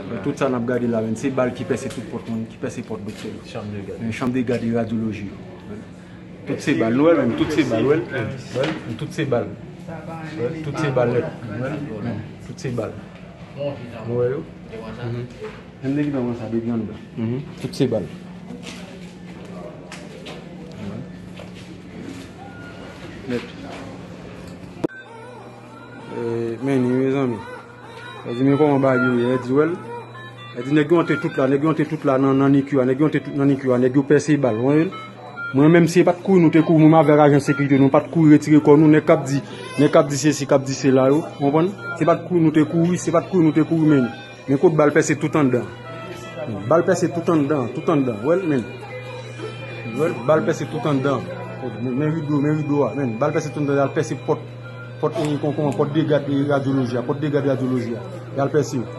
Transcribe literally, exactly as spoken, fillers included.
Men tout sa n ap gade la, men se bal ki pèse tout pòt, men ki pèse pòt doktè yo. Chanm de gad. Men chanm de gad e radyoloji yo. Tout se bal, nou wè menm, tout se bal, wè l, wè l, tout se bal. Wè l, tout se bal nèt. Wè l, men, tout se bal. Nou wè yo? Mhm. Menm nèg nan sa depi anndan. Mhm. Tout se bal. Nèt. Eh, men ni, mezanmi. Sa di, men kòman bagay yo ye, di wè l. Sa di, nèg yo antre tout la, nèg yo antre tout la nan, nan NICU a, nèg yo antre tout nan NICU a, nèg yo pèse bal, wè l. Mwen menm, si se pa t kouri nou te kouri, mwen menm avèk ajan sekirite, nou pa t kouri retire kò nou, nèg k ap di, nèg k ap di sesi, k ap di sela yo, w konprann? Se pa t kouri nou te kouri, se pa t kouri nou te kouri, men. Men kot bal pèse tout anndan. Bal pèse tout anndan, tout anndan. Wè l, men. Wè l, bal pèse tout anndan. Men, men rido, men rido a, men. Bal pèse tout anndan, y al pèse pòt, pòt, e, kon, kòman, pòt de gad, e, radyoloji a, pòt de gad radyoloji a. Y al pèse yo.